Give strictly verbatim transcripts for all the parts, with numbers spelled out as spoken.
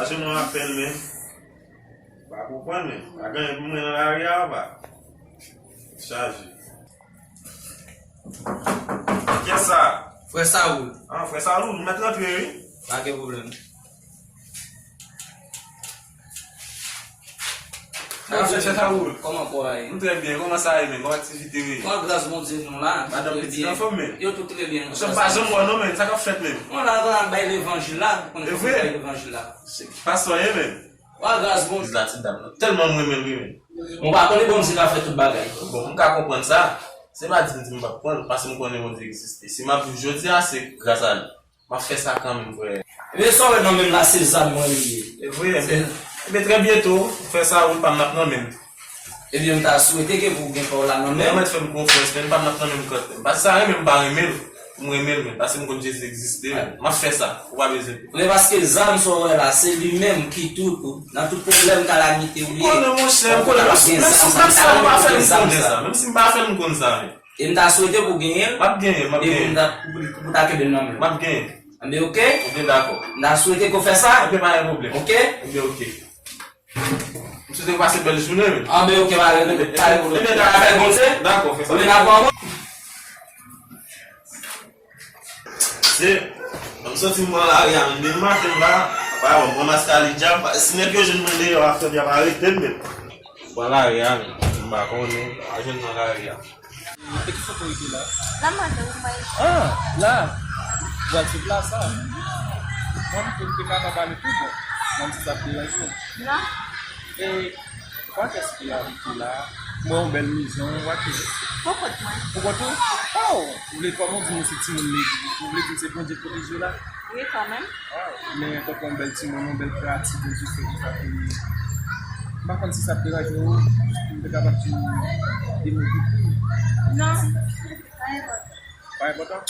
Chaje mwen apèl, men. Pa konprann, men. Pa gen anyen pou mwen nan lari a, pa. Chaje. Kiyès sa? Frè Saoul. Ah, frè Saoul, ou mèt rantre, wi. Pa gen pwoblèm. Frè Saoul, kòman kò a ye? M trè byen, kòman sa ye menm? Kòman aktivite yo ye? Pran gras Bondye nou la, nou trè byen. Madanm pitit anfòm menm? Yo tout trè byen. Misye pa janm wè non, men sa k ap fèt menm? Mwen la, la bay levanjil la, ou konnen fòk mwen bay levanjil la. Se pastè w ye menm? Pran gras Bondye. Legliz la ti dam nan. Tèlman m renmen l wi menm. Mwen pa konnen Bondye ka fè tout bagay. Bon, m ka konprann sa. Se pa di m di m p ap pran l, paske m konnen Bondye egziste. Si m ap viv jodi a, se gras a li. M ap fè sa kanmenm, frè. Ebyen, sa w wè nan men m la, se zam mwen li ye. E vre, ebyen, ebyen, trè byento, frè Saoul pa m n ap nan men m. Ebyen, m ta swete ke pou w gen pa w la nan men m. Men ou mèt fè m konfyans, men pa m n ap nan men m kanmenm. Paske sa renmen m pa renmen l, pou m renmen l, men paske m konn Jezi egziste, men m ap fè sa, ou pa bezwen. Men paske zam sa w wè la, se li menm ki tout, nan tout pwoblèm, kalamite ou ye. M konnen, monchè, m konnen. Menm si, menm si m pa fè l, m konnen sa. Menm si m pa fè l, m konn sa, men. E m ta swete pou w genyen l. M ap genyen, m ap genyen. E pou m ta, pou, pou w ta kenbe l nan men w. M ap genyen. Anben, oke? Oke, dakò. M ta swete ke w fè sa. Oke, pa gen pwoblèm. Oke? Oke, oke. M swete w pase bèl jounen, wi. Anben, oke, pa gen, pa gen pwoblèm. Ebyen, dakò. Dakò, fè sa. Ebyen, dakò. Se, m soti m pran lari a, menm depi maten m la, pa bon, m pran maskali djab, si nèg yo jwenn mwen deyò a, frè, y ap arete m menm. Pran lari a, menm, m pa konnen, pa jwenn nan lari a. E ki kote w rete la? La m rete, ou pa rete. Ah, la. Ou pral sot la, sa. Mwen, m te, m te ka pa pale tou bon. Mwen, si sa ap deranje w. Non. E, ou pa kès ki abite la? M wè yon bèl mezon, ou pa kès? Pou kont mwen. Pou kont ou? Oh! Ou vle kòman w di m ou se timoun legliz? Ou vle di m se Bondye k pwoteje w la? Wi, kanmenm. Ah, men kòk yon bèl timoun, yon bèl kreyati Bondye fè konsa ke m pa konn si sa ap deranje w, jis pou m te kapab di w de mo dout. Non, pa enpòtan. Pa enpòtan? Non.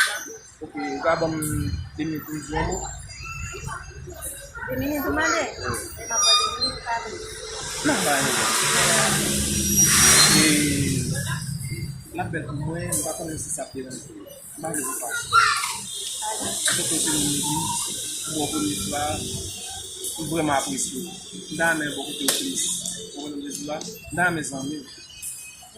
Oke, ou ka ban m de minit pou m di w yon mo? De minit pou mande? Wi. E m ap pran de minit pou pale. Non, pa enpòtan. E l ap bèl pou mwen, m pa konnen si sa ap deranje w. M pa vle pou pase. Antanke w se moun legliz, pou mwen premye fwa, m vrèman apresye w. M ta renmen bò kote w plis. Ou konprann sa m vle di w la? M ta renmen zanmi w.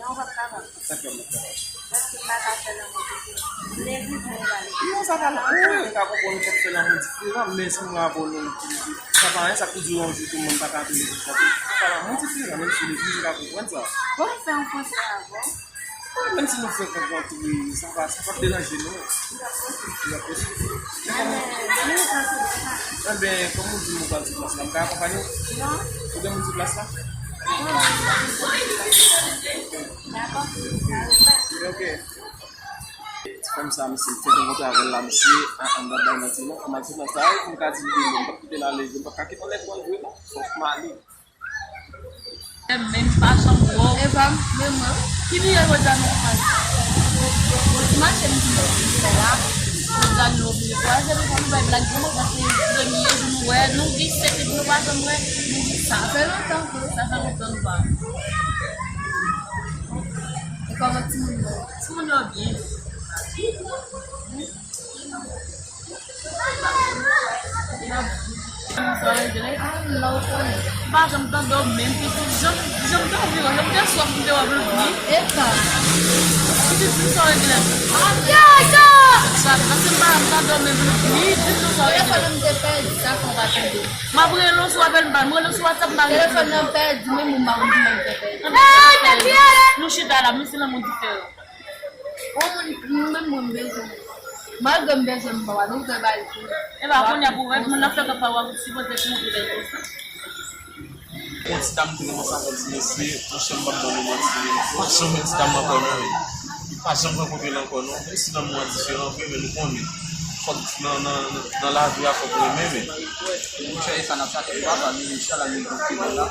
Non, w p ap kapab. Sa k fè w p ap kapab? Paske m pa ka fè lanmou pou Bondye. M legliz, mwen pa legliz. Non, sa pa lanmou. Wi, m ka konprann ou p ap fè lanmou diferan, men si mwen avè w nou legliz, sa pa anyen, sa ap toujou yon jou tou moun pa ka vin legliz la tou. Sa pa lanmou diferan, menm si legliz, ou ka konprann sa. Bon, m fè yon konsèy avè w. Menm si nou frekan kontre, sa va, sa p ap deranje nou. Li ap posib. Li ap posib. Men kòman, enben, kòm ou di m ou pral sou plas la, m ka akonpanye w? Non. Ou gen moun sou plas la? Non. Dakò. Ok. Ti fanm sa, misye fè yon kontre avè l la, misye, a, a, m p ap bay manti non. Kòman sou plas la, m ka di l de non, m p ap kite l ale, m p ap ka kite yon nèg pran l vre non. Fòk m ale. Men m pa janm wè w. Epa, men mwen. Ki pi yo jodi a nou konprann. Bon, ti mache m di nou fè la. Jodi a nou oblije kwaze, nou fè nou bay blag, bon, mwen panse premye jou nou wè, nou gen sèt epi nou pa janm wè, nou di sa. Sa fè lontan vre. Sa fè lontan nou pa wè. E kòman timoun yo? Timoun yo byen. M pa janm tande w menm, pitit. Jan, jan m te anvi wè, jan m te swaf m te wè w, Loudni. Epa. Pitit, di m sa w regle. Sa, paske m pa janm tande w menm, Loudni, di m non sa w regle. Telefòn nan m te pèdi, sa fè w pa tande. M ap rele w sou apèl, m pa, m rele w sou WhatsApp, m pa reponn. Telefòn nan pèdi, menm ou m pa konn kouman l fè pèdi. Nou chita la, men se lanmou diferan. Yon moun, menm mwen m bezwen. Malgre m bezwen m pa wè, nou fè bagay pou. Epa, kounye a pou wè, moun nan fè kanpay w ap sipoze pou ou vle konsa. Yon ti dam ki renmen sa fè ti mesye, monchè m p ap ban nou manti, men nou pa janm wè ti dam nan ankò non, men. Nou pa janm rankontre l ankò non, menm si lanmou an diferan vre, men nou konnen. Fòk nan, nan, nan, nan lavi a, fòk renmen, men. Monchè, e sa n ap chache pou papa nou, enchalla, nou vin fini la.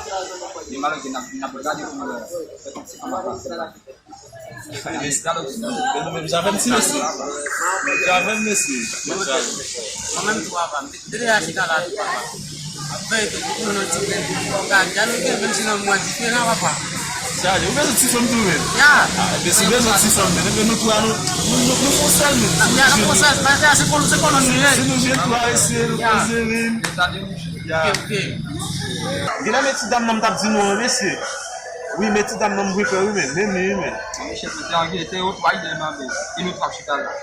Men malgre n ap, n ap gade pou fè yon ti kòmantè la. Men nou menm, Javel ti mesye. Javel mesye. Mwen menm tou papa, m te deja chita la tou papa. Ap veye tou pou nou ti grenn pou nou ka dyaloge, menm si lanmou an diferan papa. Javel, ou bezwen ti fanm tou menm? Ya. Ah, ebyen si w bezwen ti fanm menm, ebyen nou twa nou, nou, nou, nou fon sèl menm. Ya, nou fon sèl, paske se kolon, se kolon nou ye. Si nou jwenn twa mesye, nou poze menm. Ya. Ok, ok. Genlè men ti dam nan m t ap di nou an, mesye. Wi, men ti dam nan m prefe wi, men. Men li, wi, men. Mesye, mesye, an reyalite, yo twa lidè nan men. E nou twa k chita la.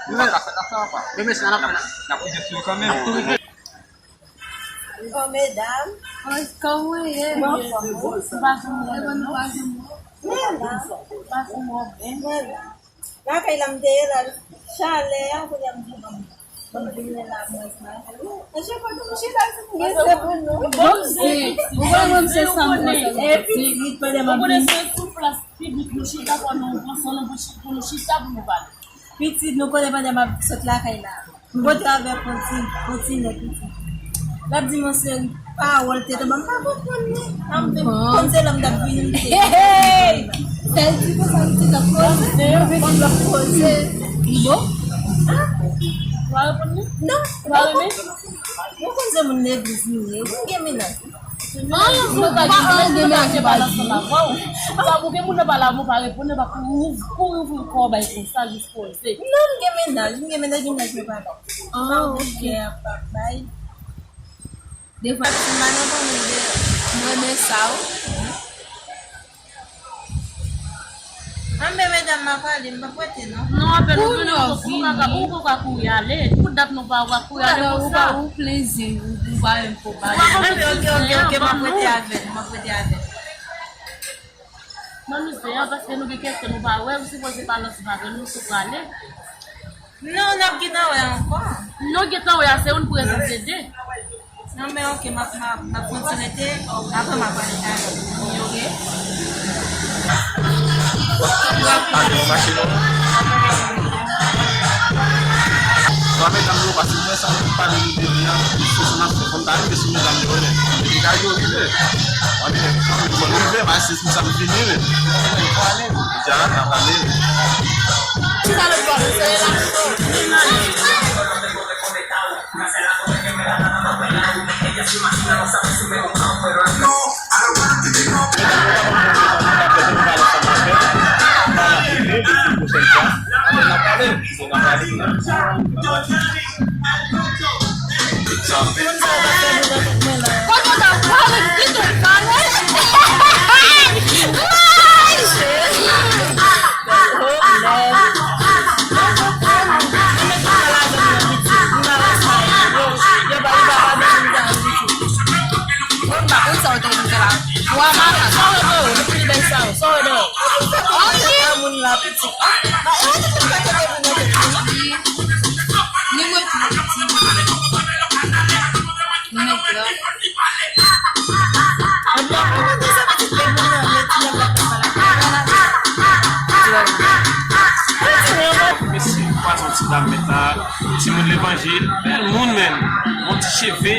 Nou pa ka fè afè, apa. Men mesye, n ap fè la. N ap rive sou yo kanmenm. Oh, medam. Kòman w ye? Mwen anfòm, wi. Ou pa janm wè nou, non? Mwen la. Ou pa janm wè nou. Mwen la. Lakay la m te ye la, chalè a, kounye a m di, bon, bon, vin la, mwen sa. Mesye, kote nou chita, si nou gen se pou nou. Bon, se, ou wè mwen se sa m konn fè. Epi, ou konnen se sou plas piblik nou chita, fò nou pran san nou pou chi-, pou nou chita, pou nou pale. Pitit, nou konnen pandan m ap sot lakay la. Pote avè kontin, kontinye, pitit. L ap di m yon seri pawòl te tonbe, m pa konprann li. An m te konn se lè m t ap vini, m te Hey! Sèl ti konsa m ti t ap poze. Konn l ap poze. Li bon? Ah? Ou pa reponn li? Non. Ou pa renmen? Ou konn se moun legliz nou ye. Ou gen mennaj. Ah, ou pa gen mennaj, ou pa gen mennaj. Ou pa gen moun nan pale avè w, ou pa reponn, ou pa kouri, kouri ouvri kò w bay konsa, jis poze. Non, m gen mennaj, m gen mennaj, mennaj mwen pa la. Ah, ok. Bye. Defwa, si m pa nan fanmi de, m renmen sa, wi. Anben, medam, m ap ale, m p ap rete, non. Non, apèn ou vini, ou poko ka, ou poko ka kouri ale. Pou dat nou pa, ou pa kouri ale konsa. Ou pa, ou plezi, ou, ou pa menm fò pale. Anben, ok, ok, ok, m ap rete avè l, m ap rete avè l. Ban nou zen an, paske nou gen kèsyon nou pa wè, ou sipoze pale ansanm avè nou, si w prale. Non, n ap gentan wè ankò. Non, gentan wè a, se youn prezante de. Non, men ok, m ap, m ap, m ap kontinye rete, apre m ap pale avè w, ok? Alo, mache non. Wa medam yo, paske mwen sa m pale nou de li an, se sa n ap fè, fò n ta rive sou medam yo, men. Depi ka yo rive. Anben, bon, nou rive, paske Pou sa m fini, men. Deja, n ap ale. Chita lòt bò, mesye, e la cho. Li mwen ki mwen piti. Mwen mèt la. Mesye, pa son ti dam mèt la. Timoun levanjil, bèl moun menm. Bon ti cheve.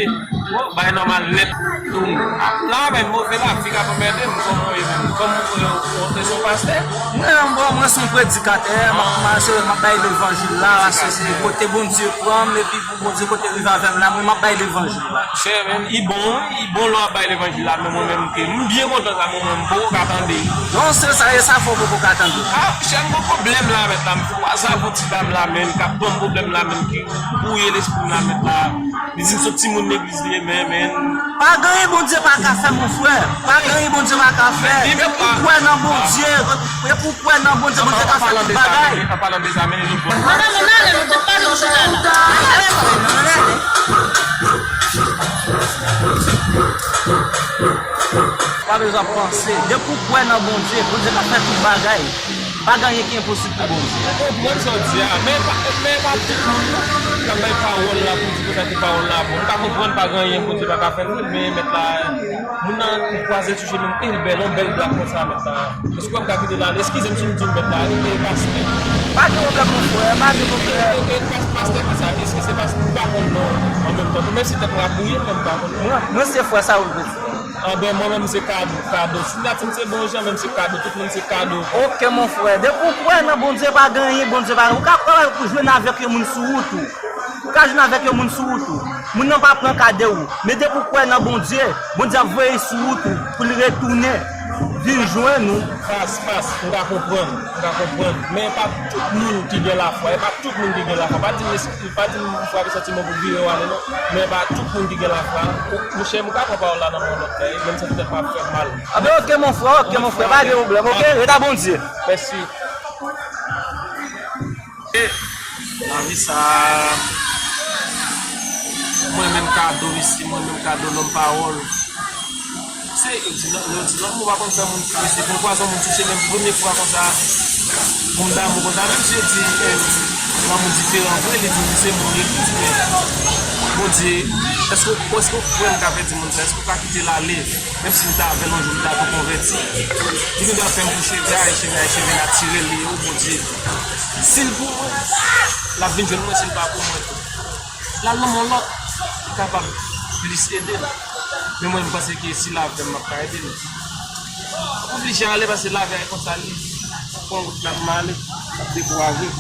Bon, bay nòmal nèt. Ap la, men move lavi k ap anmède m. Kòman w ye menm? Kòman w ye? Ou se yon pastè? Mwen, bon, mwen se yon predikatè. M ap, m ap, m ap bay levanjil la. Se kote Bondye pran m, epi pou Bondye kote rive avè m la, mwen, m ap bay levanjil la. Chè, men, li bon, li bon lè w ap bay levanjil la, men mwen menm ke, m byen kontan sa, mwen menm, m poko ka tande. Non, se sa, e sa fè w poko ka tande. Ah, chè, m gon pwoblèm la, mèt la, m fè w sa pou ti dam la, men, k ap ban m pwoblèm la, men, ki bwouye lespri m la, mèt la. Li di m se yon timoun legliz li ye, men, men. Pa gen anyen Bondye pa ka fè, mon frè. Pa gen anyen Bondye pa ka fè. Depi w kwè nan Bondye, depi w kwè nan Bondye, Bondye ka fè tout bagay. An palan de sa, men, an palan de sa, men, li bon. Madanm, ann ale, nou te pale, nou chita la. Pa bezwen panse. Depi w kwè nan Bondye, Bondye ka fè tout bagay. Pa gen anyen ki enposib pou Bondye. Mwen konprann sa w di a, men pa, men pa tout moun k ap bay pawòl la pou di konsa ke pawòl la bon. M ka konprann pa gen anyen Bondye pa ka fè vre, men mèt la, moun nan kwaze sou jenou m, e l bèl, yon bèl blak konsa, mèt la. Èske w ap ka kite l ale? Eskize m si m di w mèt la, e pastè. Pa gen pwoblèm, mon frè, pa gen pwoblèm. E, e, e, pas-, pastè ki sa? Èske se pastè? M pa konn non. An menm tan tou, menm si tèt mwen ap bouyi, men m pa konn non. Mwen, mwen se frè Saul Petit. Anben, mwen menm se Kado, Kado. Si m ta di m se bon jan, men m se Kado, tout moun se Kado. Ok, mon frè. Depi w kwè nan Bondye, pa gen anyen Bondye pa. Ou ka, ou ka jwenn avèk yon moun sou wout ou. Ou ka jwenn avèk yon moun sou wout ou. Moun nan pa pran ka de ou. Men depi w kwè nan Bondye, Bondye ap voye l sou wout ou pou l retounen. Vin jwenn nou. Pas, pas, m ka konprann, m ka konprann. Men e pa tout moun ki gen lafwa, e pa tout moun ki gen lafwa. Pa di m, pa di m frape santiman pou vire w ale non. Men e pa tout moun ki gen lafwa. Monchè, m ka pran pawòl la nan men yon lòt nèg, menm si poutèt m ap fè mal. Anben, ok, mon frè, ok, mon frè, pa gen pwoblèm, ok? Ret a Bondye. Mèsi. E lavi sa a, mwen menm kado mesye, mwen menm kado lòm pawòl. Se, yo di, yo di lanmou pa konn fè moun fou mesye, pou pwazon moun touche menm premye fwa konsa, pou m damou konsa, menm si yo di, eh, lanmou diferan vre, li di se moun li di, men Bondye, èske, èske w kwè m ka pèdi moun sa? Èske w ka kite l ale? Menm si m t avè l yon jou, m ta tou konvèti. Li vin ap fè m pou cheve a, e cheve a, e cheve natirèl li ye, o Bondye. Si l pou mwen, l ap vin jwenn mwen, si l pa pou mwen tou. L al nan men lòt, li kapab plis ede l. Men mwen, m panse ke si l avè m, m ap ka ede l. M oblije ale, paske lavi a e konsa li. Pran wout la pou m ale, m ap dekouraje.